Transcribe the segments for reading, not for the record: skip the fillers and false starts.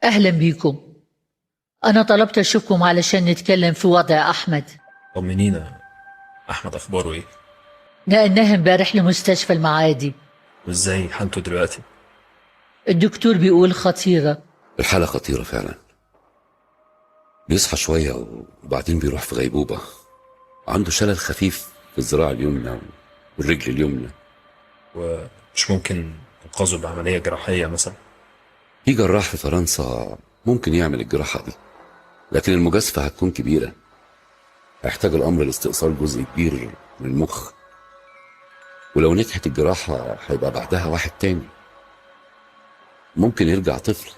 أهلا بيكم. أنا طلبت أشوفكم علشان نتكلم في وضع أحمد. طمنينا، احمد اخباره ايه؟ نقلناه امبارح لمستشفى المعادي. وازاي حالته دلوقتي؟ الدكتور بيقول خطيرة. الحالة خطيرة فعلا. بيصحى شوية وبعدين بيروح في غيبوبة. عنده شلل خفيف في الذراع اليمنى والرجل اليمنى. ومش ممكن انقاذه بعملية جراحية مثلا؟ في جراح في فرنسا ممكن يعمل الجراحة دي، لكن المجازفة هتكون كبيرة. هيحتاج الأمر لاستئصال جزء كبير من المخ، ولو نجحت الجراحة هيبقى بعدها واحد تاني. ممكن يرجع طفل،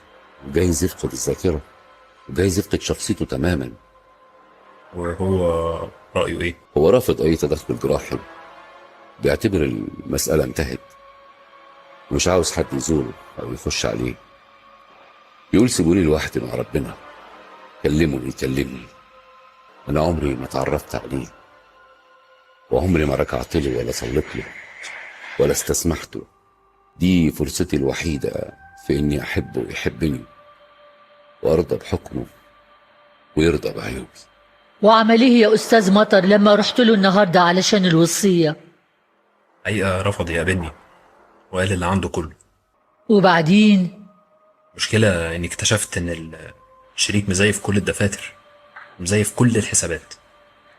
وجايز يفقد الذاكرة، وجايز يفقد شخصيته تماما. وهو رايه ايه؟ هو رافض أي تدخل جراحي، بيعتبر المسألة انتهت، ومش عاوز حد يزوره أو يخش عليه. بيقول سيبوني لوحدي مع ربنا، كلموني يكلمني، أنا عمري ما تعرفت عليه، وعمري ما ركعت له ولا صليت له ولا استسمحته. دي فرصتي الوحيدة في إني أحبه ويحبني، وأرضى بحكمه ويرضى بعيوبي. وعمل إيه يا أستاذ مطر لما رحت له النهاردة علشان الوصية؟ حقيقة رفض يقابلني وقال اللي عنده كله. وبعدين؟ المشكلة اني اكتشفت ان الشريك مزيف كل الدفاتر، مزيف كل الحسابات،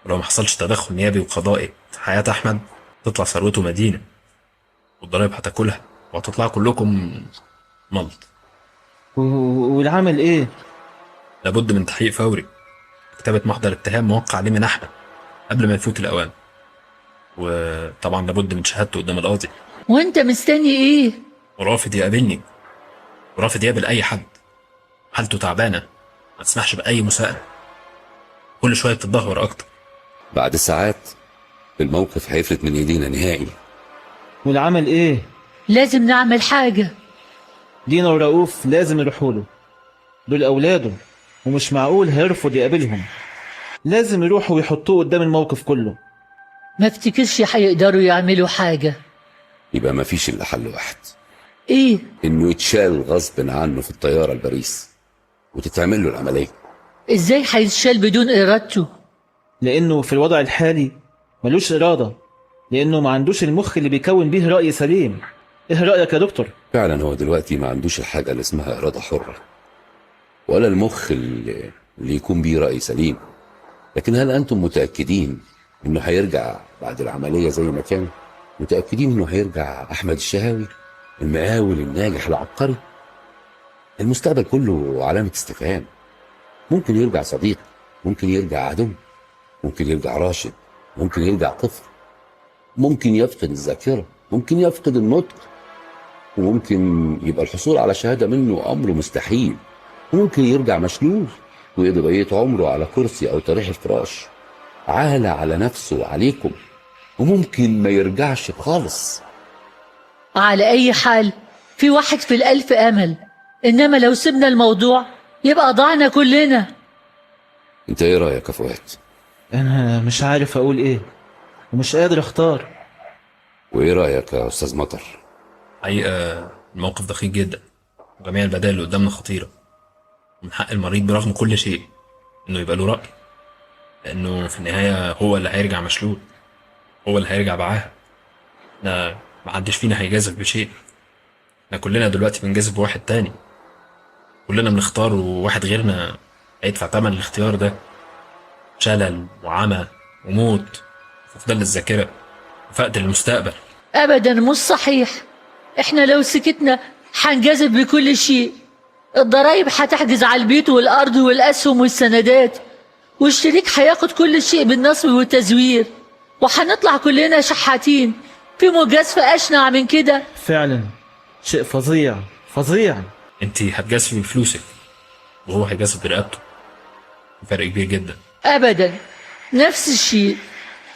ولو ما حصلش تدخل نيابي وقضائي في حياة احمد تطلع ثروته مدينة، والضرايب هتاكلها وهتطلع كلكم ملط. والعمل ايه؟ لابد من تحقيق فوري، كتابة محضر اتهام موقع عليه من احمد قبل ما يفوت الاوان، وطبعا لابد من شهادته قدام القاضي. وانت مستني ايه؟ ورافض يقابلني، ورافض يقابل اي حد. حالته تعبانة، ما تسمحش باي مساءله، كل شوية بتتدهور اكتر. بعد ساعات الموقف هيفلت من ايدينا نهائي. والعمل ايه؟ لازم نعمل حاجة. دينا ورؤوف لازم يروحوا له، دول اولاده ومش معقول هيرفض يقابلهم. لازم يروحوا ويحطوه قدام الموقف كله. ما افتكرش هيقدروا يعملوا حاجة. يبقى ما فيش الا حل واحد. ايه؟ انه يتشال غصب عنه في الطيارة لباريس وتتعمل له العملية. ازاي هيتشال بدون ارادته؟ لانه في الوضع الحالي ملوش اراده، لانه ما عندوش المخ اللي بيكون بيه راي سليم. ايه رايك يا دكتور؟ فعلا هو دلوقتي ما عندوش الحاجة اللي اسمها اراده حره، ولا المخ اللي يكون بيه راي سليم. لكن هل انتم متاكدين انه هيرجع بعد العملية زي ما كان؟ متاكدين انه هيرجع احمد الشهاوي المقاول الناجح العبقري؟ المستقبل كله علامة استفهام. ممكن يرجع صديق، ممكن يرجع عدو، ممكن يرجع راشد، ممكن يرجع طفل، ممكن يفقد الذاكرة، ممكن يفقد النطق، وممكن يبقى الحصول على شهادة منه أمر مستحيل، وممكن يرجع مشلول ويقضي بقية عمره على كرسي أو طريح الفراش، عالة على نفسه وعليكم، وممكن ما يرجعش خالص. على أي حال في 1 في 1000 أمل، إنما لو سيبنا الموضوع يبقى ضعنا كلنا. أنت إيه رأيك يا فؤاد؟ أنا مش عارف أقول إيه، ومش قادر أختار. وإيه رأيك يا أستاذ مطر؟ حقيقة الموقف دقيق جدا، وجميع البدائل اللي قدامنا خطيرة، ومن حق المريض برغم كل شيء إنه يبقى له رأي، لأنه في النهاية هو اللي هيرجع مشلول، هو اللي هيرجع بعاها. إحنا ما حدش فينا هيجازف بشيء، إحنا كلنا دلوقتي بنجازف بواحد تاني، كلنا بنختار وواحد غيرنا هيدفع تمن الاختيار ده، شلل وعمى وموت وفقدان للذاكرة وفقد للمستقبل. أبدا مش صحيح. إحنا لو سكتنا هنجازف بكل شيء. الضرايب هتحجز على البيت والأرض والأسهم والسندات، والشريك هياخد كل شيء بالنصب والتزوير، وهنطلع كلنا شحاتين. في مجازفة أشنع من كده؟ فعلا شيء فظيع فظيع. انت هتجازفي بفلوسك وهو هيجازف برقبته، فرق كبير جدا. أبدا نفس الشيء.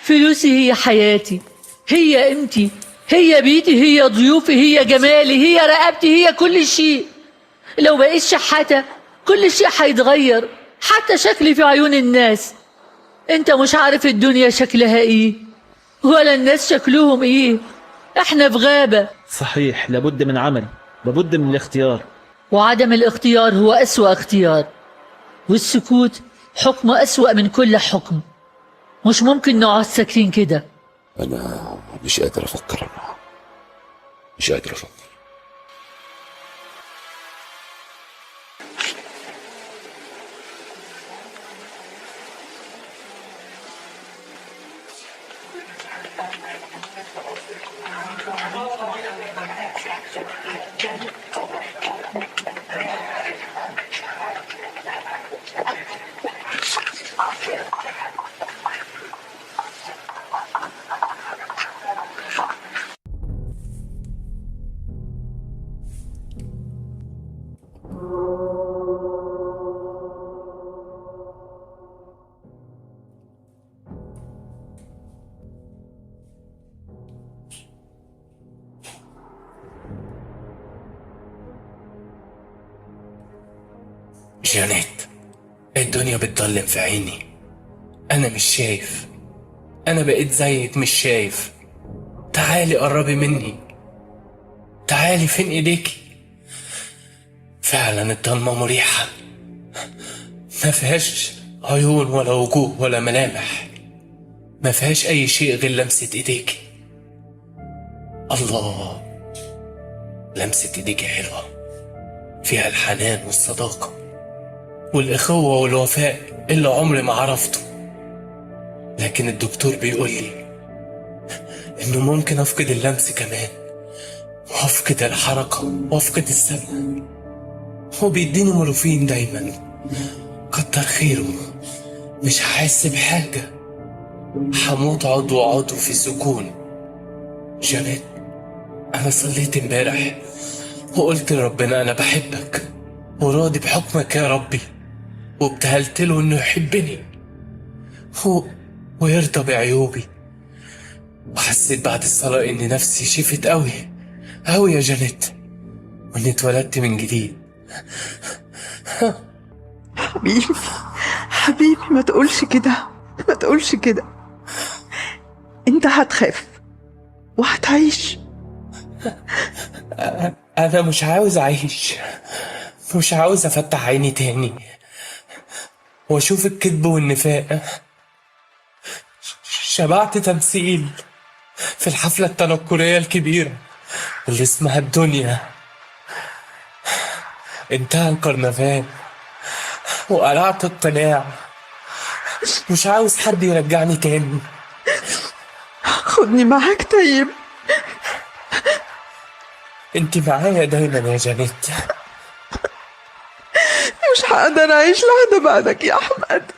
فلوسي هي حياتي، هي قيمتي، هي بيتي، هي ضيوفي، هي جمالي، هي رقبتي، هي كل شيء. لو بقيت شحاتة كل شيء هيتغير، حتى شكلي في عيون الناس. انت مش عارف الدنيا شكلها ايه ولا الناس شكلهم ايه. احنا في غابة. صحيح، لابد من عمل، لابد من الاختيار. وعدم الاختيار هو أسوأ اختيار، والسكوت حكم أسوأ من كل حكم. مش ممكن نقعد ساكتين كده. أنا مش قادر أفكر، أنا مش قادر أفكر. جانيت، الدنيا بتضلم في عيني، أنا مش شايف، أنا بقيت زيك مش شايف. تعالي قربي مني، تعالي، فين إيديكي؟ فعلا الضلمة مريحة، ما فيهاش عيون ولا وجوه ولا ملامح، ما فيهاش أي شيء غير لمسة إيديكي. الله، لمسة إيديكي حلوة، فيها الحنان والصداقة والإخوة والوفاء اللي عمري ما عرفته. لكن الدكتور بيقول لي إنه ممكن أفقد اللمس كمان، وأفقد الحركة، وأفقد السمع. هو بيديني مورفين دايما، كتر خيره، مش هحس بحاجة، هموت عضو عضو في سكون. جانيت، أنا صليت امبارح وقلت لربنا أنا بحبك وراضي بحكمك يا ربي، وابتهلت له إنه يحبني ويرضى بعيوبي. وحسيت بعد الصلاة إن نفسي شفت أوي أوي يا جانيت، وإني اتولدت من جديد. حبيبي حبيبي، ما تقولش كده، ما تقولش كده. انت هتخاف وهتعيش. أنا مش عاوز أعيش، مش عاوز أفتح عيني تاني وأشوف الكذب والنفاق. شبعت تمثيل في الحفلة التنكرية الكبيرة اللي اسمها الدنيا. انتهى الكرنفال وقلعت القناع، مش عاوز حد يرجعني تاني. خدني معاك. طيب انت معايا دايما يا جانيت. مش هقدر اعيش لحظة بعدك يا احمد.